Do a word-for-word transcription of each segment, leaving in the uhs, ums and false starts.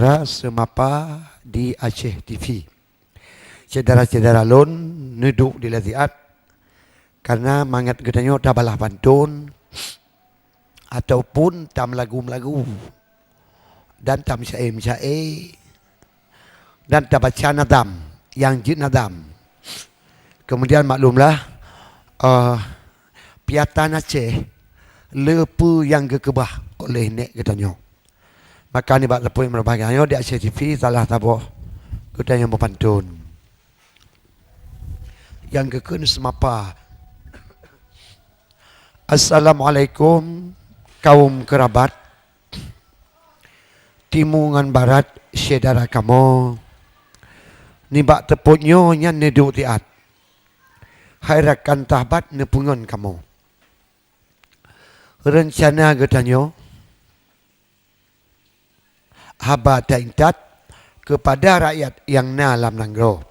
Seumapa di Aceh T V. Syedara-syedara lôn neuduek di lam siat, karena mangat geutanyoe tabalah pantôn ataupun tameulagu-meulagu dan tameusya'é-meusya'é dan tabaca nadam nyang jeuet nadam. Kemudian maklumlah, eh, piatan Aceh le peue nyang geukeubah oleh nèk geutanyoe. Maka nibak teupeu meureumpah geutanyoe di Aceh T V salah saboh geutanyoe meupantôn nyang geukheun seumapa. Assalamualaikum kaum keurabat, timu ngon barat syedara kamoe. Nibak teupeu nyoe nyan neuduek siat. Hai rakan sahabat neupeungon kamoe. Reuncana geutanyoe haba taintat keupada rakyat nyang na lam nanggroe.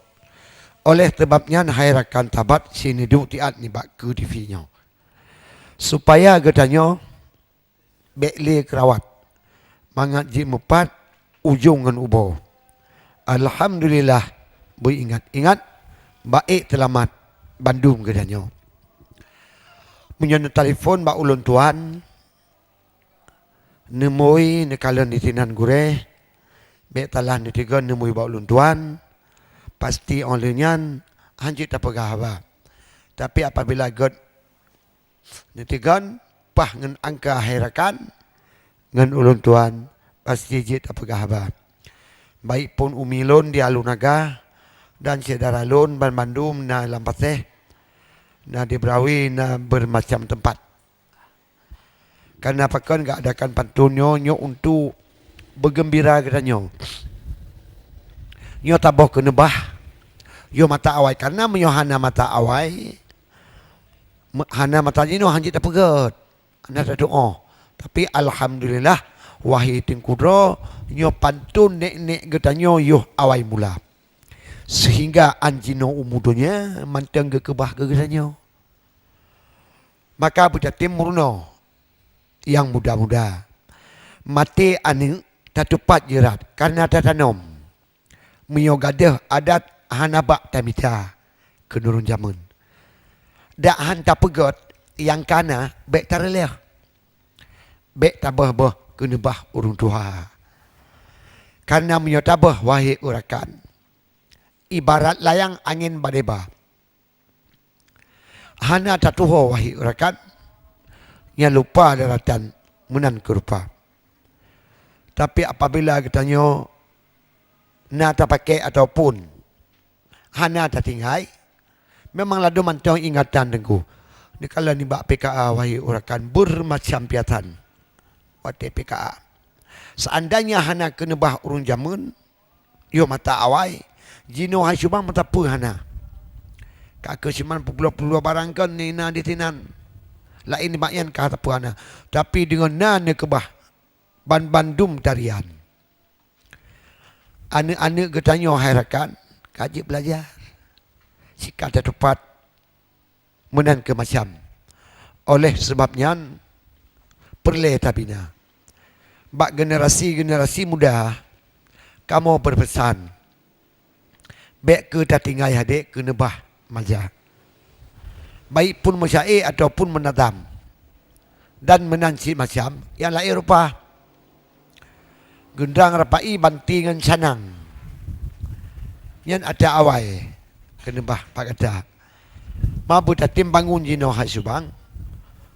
Oleh sabab nyan, hai rakan sahabat, sineuduek siat nibak keu T V nyoe, supaya geutanyoe bèk lé keurawat mangat jimeupat ujông ngon ubo. Alhamdulillah, beuingat-ingat, baék seulamat bandum geutanyoe. Meunyoe neutelepon bak ulôn tuan, neumui neukalon disinan gurèe, bèk salah neuteugon neumui bak ulôn tuan, pasti óh lheueh nyan hana jeuet tapeugah haba. Tapi apabila gèt neuteugon paih ngon angka hai rakan ngon ulôn tuan, pasti jeuet tapeugah haba. Baik phôn umi lôn di Alu Naga dan syedara lôn banmandum na lam Paséh, na di Beurawi, na beureumacam teumpat. Kareuna pakon geuadakan pantôn nyoe, nyoe untuk beugeumbira geutanyoe. Nyoe saboh keuneubah yoh mata awai, kareuna meunyoe hana mata awai, me-, hana mata jinoe hana jeuet tapeugèt, hana tatuoh. Tapi alhamdulillah, wahé Teungku droe, nyoe pantôn nèk-nèk geutanyoe yoh awai mula, seuhingga án jinoe umu donya mantong geukeubah keu geutanyoe. Maka beutatem meurunoe nyang muda-muda. Maté aneuk tatupat jeurat kareuna tatanom. Meunyoe gadôh adat hana bak tamita keu nurun jameun. Dak han tapeugèt nyang kana bèk tareuléh. Bèk taböh-böh keuneubah ureueng tuha. Kareuna meunyoe taböh, wahé e rakan, ibarat layang angén badéba. Hana tatuho wahé e rakan, nyan lupa daratan meunan keu rupa. Tapi apabila geutanyoe na tapakék ataupun hana tatinggai, memang ladôm mantong ingatan Teungku. Neukalon nibak P K A wahé e rakan, beureumacam piatan watèe P K A. Seandainya hana keuneubah ureueng jameun, yoh mata awai, jinoe hai subang meusapeue hana. Ka keusiman peubloe-peubloe barang kon nina disinan. Laén nibak nyan ka sapeue hana. Tapi deungon na neukeubah banmandum tarian. Aneuk-aneuk geutanyoe hai rakan ka jeuet beulajar. Sika tatupat meunan keu macam. Oleh sabab nyan, peureulèe tabina. Bak generasi-generasi muda, kamoe beupeusan, bèk keu tatinggai hadék keuneubah maja, baik phôn meusya'é ataupun meunadam, dan meunan cit macam nyang laén rupa. Geundrang rapai banti ngon canang, nyan atra awai keuneubah bak gata. Ma beutatem bangun jinoe hai subang,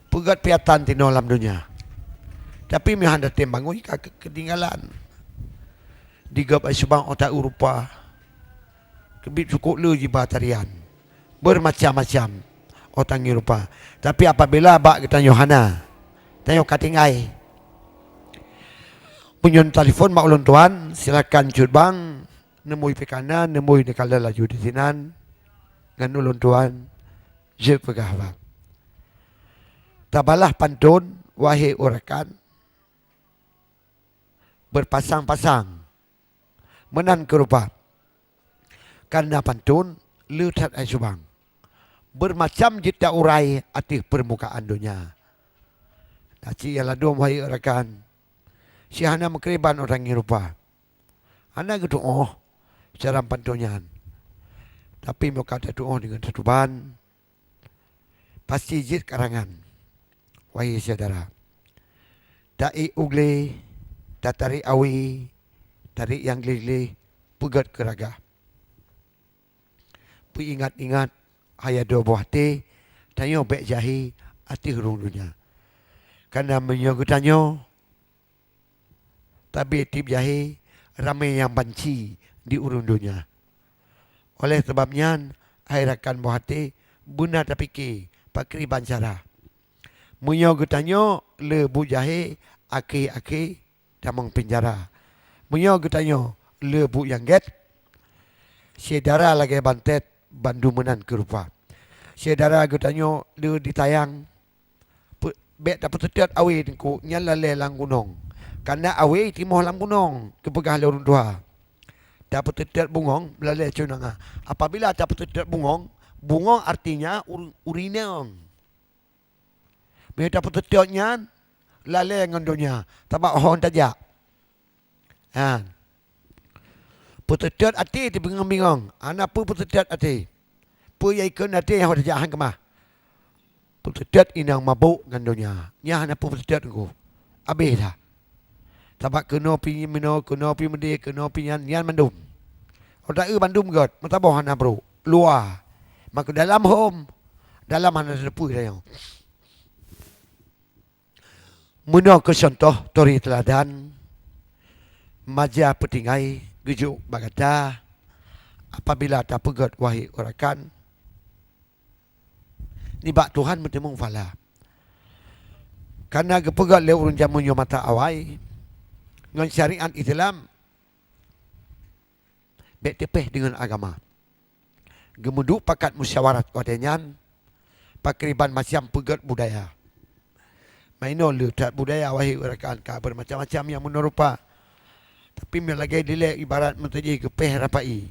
peugöt piatan tinoe lam donya. Tapi meuhan tatem bangun ka keu-, keutinggalan. Digöp hai subang atra rupa, keubiet cukôp le jiba tarian. Beureumacam-macam atra rupa. Tapi apabila bak geutanyoe hana, tanyoe ka tinggai. Meunyoe telepon bak ulôn tuan, silakan cut bang, neumui P K na, neumui neukalon laju disinan ngon ulôn tuan, jeuet peugah bang. Tabalah pantôn, wahé e rakan, beupasang-pasang. Meunan keu rupa. Kareuna pantôn le that hai subang. Beureumacam jeuet ta urai ateueh peurmukaan donya. Na cit nyang ladôm wahé e rakan, si hana meukeuriban atra rupa. Hana geutu'oh cara meupantoe nyan. Tapi meunyoe ka tatu'oh deungon tatuban, pasti jeuet karangan. Wahé syedara, taék u glé, tatarek awé, tarek nyang gleh-gleh, peugét keu ragah. Peuingat-ingat, hai adoe boh até, tanyoe bék jahé ateueh ureuëng donya. Kareuna meunyoe geutanyoe, tabi tieb jahé, ramé nyang banci di ureuëng donya. Oleh sabab nyan, hai rakan boh até, beuna tapike pakriban cara. Meunyoe geutanyoe le buet jahé, akhé-akhé tamong peunjara. Meunyoe geutanyoe le buet nyang gét, syedara lagée bantet bandum meunan keu rupa. Syedara geutanyoe le ditayang, Peu-, bék tapeuteutot awé teungku, nyan lalée lam gunong. Kareuna awé timoh lam gunong, geupeugah lé ureuëng tuha. Tapeuteutot bungong lalée cunanga. Apabila tapeuteutot bungong, bungong artinya ur-, ureuëng inong. Meunyoe tapeuteutot nyan, lalée ngon donya, sabab ho tajak. Ha. Peuteutot até teubingong-bingong, hana peue peuteutot até. Peue nyang ikheun até nyang hana jak han keumah. Peuteutot inong mabök ngon donya. Nyan hana peue peuteutot teungku. Abéh that. Sabab keunoe pih meunoe, keunoe pih meudeh, keunoe pih nyan, nyan mandum. Otak eu bandum gét, meusaboh hana brok. Luwa. Maka dalam hom, dalam hana teupeue tanyoe. Meunoe keu cuntoh turi teuladan, maja peutinggai geujok bak gata, apabila tapeugét wahé rakan, nibak Tuhan meuteumong pahala. Kareuna geupeugét lé ureuëng jameun nyoe mata awai, ngon syariat Islam, bék teupéh deungon agama. Geumeuduek pakat musyawarat watée nyan, pakriban macam peugét budaya. Mainoe le that budaya wahé rakan ka beumacam-macam nyang meunoe rupa. Tapi meulagée dilée ibarat meuteujih geupéh rapai.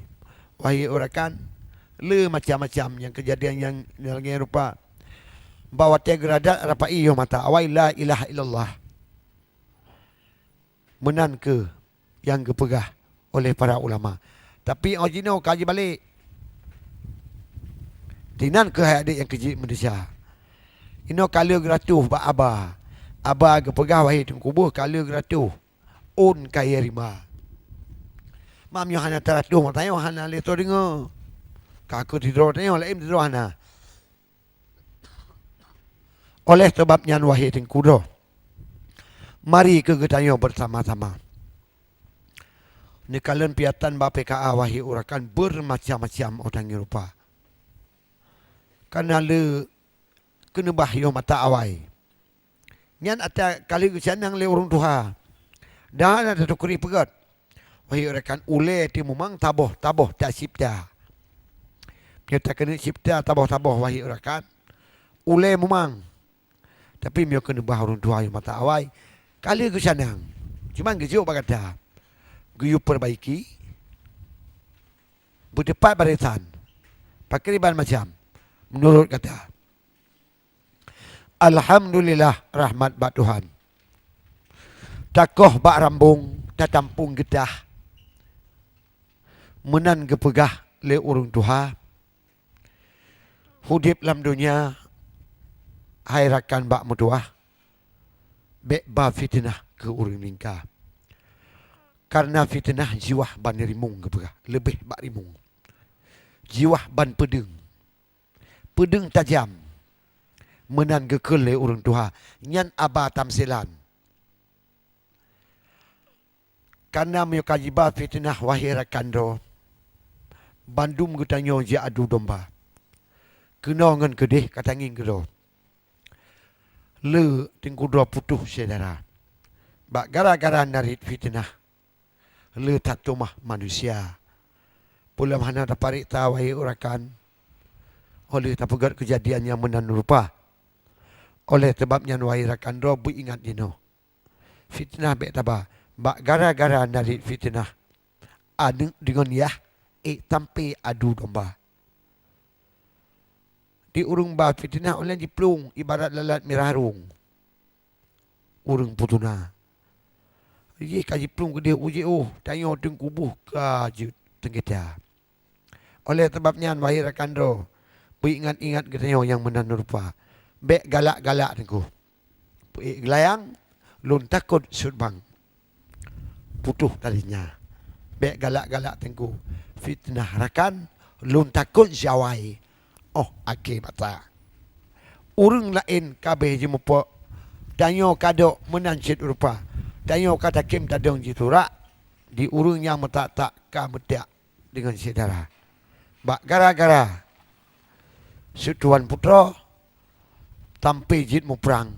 Wahé rakan, le macam-macam nyang keujadian nyang lagée rupa. Bak watée geuradat rapai yoh mata awai la ilaha illallah. Meunan kheueh nyang geupeugah oleh para ulama. Tapi óh jinoe ka jibalek. Dinan kheueh hai adék nyang keujeuet meudesya. Inoe ka lheueh geuratoh bak aba. Aba geupeugah wahé teungku beuh ka lheueh geuratoh. Ôn kayée rima. Mam nyoe hana taratoh mata nyoe hana lé toe deungoe. Ka keu sidroe tanyoe laén sidroe hana. Oleh sabab nyan wahé teungku droe, mari keu geutanyoe beusama-sama neukalon piatan bak P K A wahé rakan beumacam-macam óh tangieng rupa. Kana le keuneubah yoh mata awai. Nyan ata ka lheueh geucanang lé ureuëng tuha. Dan na teutukri peugét. Wahé rakan ulée teumumang taboh-taboh tasibta. Nyoe takeuneuk sibta taboh-taboh wahé rakan. Ulée mumang. Tapi meunyoe keuneubah ureuëng tuha yoh mata awai, ka lheueh geucanang. Cuman geujok bak gata. Geuyue peurbaiki. Beuteupat barisan. Pakriban macam. Meunurot gata. Alhamdulillah, rahmat bak Tuhan. Takoh bak rambong, tatampong geutah. Meunan geupeugah lé ureuëng tuha, udeb lam donya, hai rakan bak meutuwah, bék ba fiteunah keu ureuëng lingka. Kareuna fiteunah jiwah ban rimong geupeugah, leubeh bak rimong. Jiwah ban peudeueng. Peudeueng tajam. Meunan geukheun lé ureuëng tuha, nyan aba tamsilan. Kareuna meunyoe ka jiba fiteunah wahé rakan droe, bandum geutanyoe jiadu domba. Keunoe ngon keudeh ka tangieng keudroe. Le teungku droe putôh syedara. Bak gara-gara narit fiteunah. Le that teuma manusia. Peulom hana tapareksa wahé rakan, óh lheueh tapeugét keujadian nyang meunan rupa. Oleh sabab nyan wahé rakan droe beuingat jinoe. Fiteunah bék taba, bak gara-gara narit fiteunah. Aneuëk deungon yah ék sampoe adu domba. Di ureuëng ba fiteunah ulée jiplueng ibarat lalat mirah harong. Ureuëng peutuna. jih ka jiplueng keudeh u jiôh, tanyoe teungku boh ka jeuet teunggita. Oleh sabab nyan, wahai rakan droe, peuingat-ingat geutanyoe nyang meunan rupa. Bék galak-galak teungku. Peuék geulayang, lôn takot sut bang. Putôh tali nya. Bék galak-galak teungku. Fitnah rakan, lôn takot jawai. Oh, akhé masa. Ureuëng laén ka abéh jimuphom, tanyoe ka dok meunan cit rupa. Tanyoe ka takém tadong jisurak di ureuëng nyang meutak-tak ka meutak deungon syedara. Bak gara-gara seutuan putroe, tampé jeuet muprang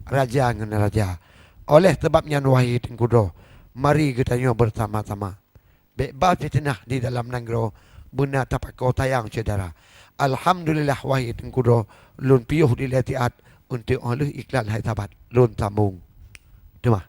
raja ngon raja. Oleh sabab nyan, wahai teungku droe, mari geutanyoe beusama-sama bék ba fiteunah di dalam nanggroe, beuna tapakoe sayang syedara. Alhamdulillah, wahai teungku droe, lôn piôh dilée siat untuk óh lheueh iklan hai sabat lôn sambong. Teuma.